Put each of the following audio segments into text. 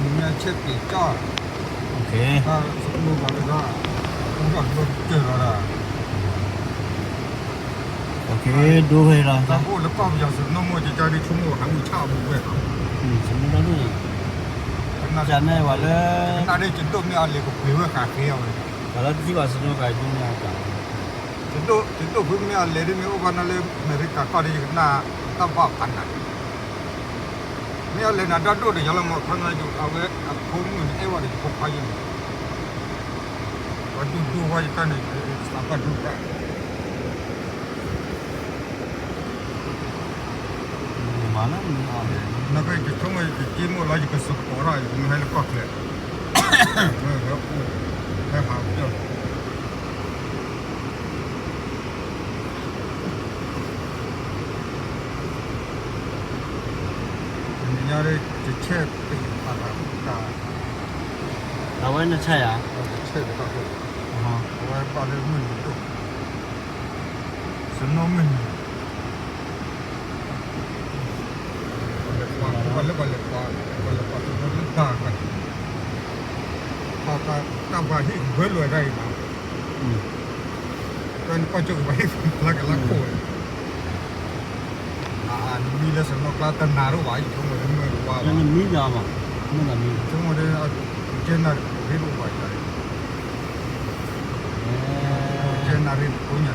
မ့ၢ်ဆဲးပ့ၤကၠီၣ်, တၢ်စနိဘၣ်လၢဒၣ်, အိၣ်ထီၣ်ဒိၣ်ကတၢၢ်လီၤဒၣ်, တၢ်အိၣ်လၢကီၢ်ပယီၤစနိမိၢ်ကကၠီဒ်ဆိကမိၣ်ဟးမုၢ်ဆၣ်အဘူးဝဲလီၤ, စနိဒိၣ်ဒိၣ်န့ၣ်, ကနၣ်ဒ်ကဒိၣ်မ့ၢ်အီၤလဲၤကပှ့ၤဝဲဃးဃ့အီၤဝဲ, ပှၤလၢတထံၣ်ဘၣ်စနိဃာ်ဒ်န့ၣ်အကၢ် ယဒိၣ်ဖုမ့ၢ်အလဲၤဒ်မ့ၢ်အိၣ်ဘၣ်နၤလၢအမဲရကၤကီၢ်ဒီး ယကနၣ်တၢ်ဘၣ်ဖးနၤ, မ့ၢ်အလဲၤနၤဒီဒိၣ်ဒီးယၤလီၤမး ခီမ့ၢ်အဝဲအဖိမုၣ်န့ၣ် အဲၣ်ဝဲဒီးယဖိခွါယဲၢ်န့ၣ်, ပှၤဒိၣ်ဒိၣ်ဝဲယတၢ်န့ၣ် သးဘၣ်ဒိၣ်တၢ် နကဆိကမိၣ်ယကက့မိၣ်လီၤ ယကစကိးထီၣ် ယကမ့ၢ်ဟဲလၢကီၢ်ချၢ, မ့ၢ်ဟဲအိၣ်, ဟဲဟးပၠီၣ် တနံၤညါ ယဆဲးပ့ၤအသးတၢ်, အဝဲနဆဲးဧါ, ယဆဲးပ့ၤတၢ်, အဝဲဘၣ်လၢမုၢ်နံၤဒိၣ်, စနိမုၢ်နံၤ, ပှၤလဲၤကွၢ်, ပှၤလဲၤကွၢ်, ပှၤလဲၤကွၢ်စနိလၢတၢ်, တၢ်ပှၤဟံၣ်ကဘၢလိာ်တၢ်အံၤမး တၢ်နကွၢ်ကၠိကဘၣ်ဟံၣ်ဖျါကလါခိၣ်ဝဲ, နမံလၢစနိကျါတနၤဒိၣ်ဘၣ် ယဆိကမိၣ်လၢမုၢ်တဝါဘၣ်, ယဆိကမိၣ်လၢ ကဲနၣ်ရံၣ်ဖိရ့ဒိၣ်ဘၣ်ယၤ, ကဲနၣ်ရံၣ်ဖိညါ,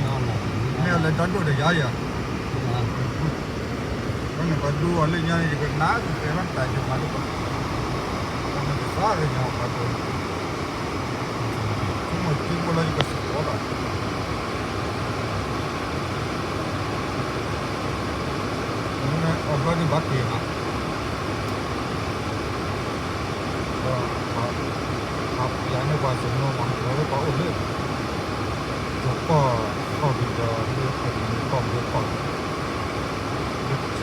မ့ၢ်အလဲၤဒီဒိၣ်ဒီးယၤယၤ ပှၤန့ၣ်ပှၤဒူအီၤလၢညါန့ၣ် ယကနၣ်ကတဲဘၣ်တၢ်ယမၤဒိၣ်ဘၣ်, ပှၤန့ၣ်ကသးကညီၤပှၤဒိၣ်, ဆိကမိၣ်က့ၤဖိလီၤ ယကစကိးဘၣ်, အဘျီဒုးဘၣ်က့ၤဘၣ်, ပှၤ, ပှၤပျၢ်န့ၢ်ပှၤစနိမး လီၤလၢပှၤအိၣ်လၢ ကီၢ်, ကီၢ်ပယီၤလၢ ကီၢ်ပယီၤကီၢ်, လၢထံကီၢ်ကညီကီၢ်ပယီၤ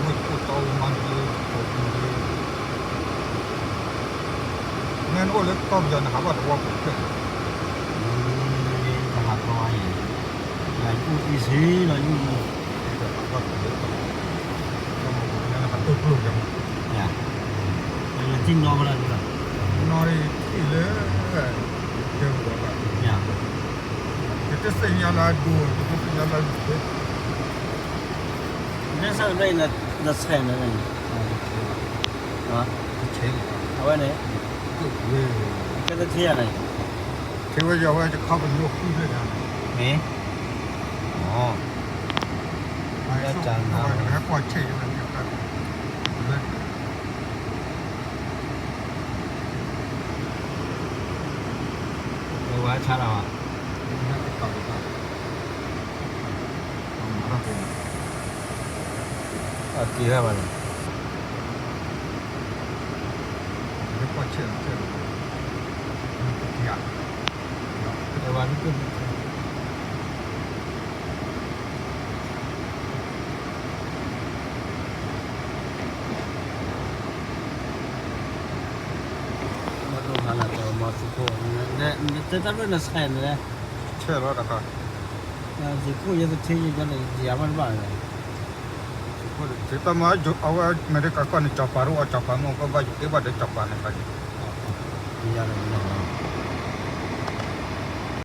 စ့ၢ်ကီး, လၢမုၢ်တအိၣ်တီအိၣ်မးန့ၣ်လၢ ကီၢ်ပယီၤလၢ မ့ၢ်နအိၣ်လၢကီၢ်ပယီၤန့ၣ် ဟးဘၣ်သဝီပူၤဖျဲၣ်, နဟးသဝီအံၤ, ယအိၣ်အံၤစ့ၢ်လီၤ, ယအိၣ်အံၤ, ဟးတိၢ်ကျိၣ်ယၤမး, နထံၣ်နီၢ်ဝဲဒၣ်ဒ်လဲၣ်, နီၢ်ထံၣ်လၢ တဲဝဲဘၣ်, ယတသ့ၣ်ညါလၢအဒိ, ယတသ့ၣ်ညါလၢအဒိ, နဆဲးန့ၣ်, အဝဲန့ၣ်, ကဲတထံၣ်ယၤန့ၣ်, ထံၣ်ဝဲယၤဝဲယခီပညီဃုဖျၢၣ်ညါန့ၣ်, မ့ၢ်, ဟဲကွၢ်ဆဲးယၤန့ၣ်, ဝဲဆါလီၤဘၣ်, အက့ၤဝဲဘၣ်န့ၣ်, ဝဲ ဘၣ်ဒိဟါလၢတမၤသုးခိၣ်, တဲတၢ်ဘျၢနဆဲးန့ၣ်, ဆဲးလီၤတခါ, သုးခိၣ်ယဲတထံၣ်ယဲန့ၣ် ယၤဘၣ်တဘၣ်န့ၣ်, သုးခိၣ်တထံၣ်တၢ်မၤ, အဝဲအမဲရကၤကီၢ်န့ၣ် ကၠီၤပၤတအိၣ်, ကၠီၤပၤမ့ၢ်ကဘၣ်ယက့ၤဘၣ်ဒီးကၠီၤပၤန့ၣ်ဘၣ်န့ၣ်, ယၤဒီး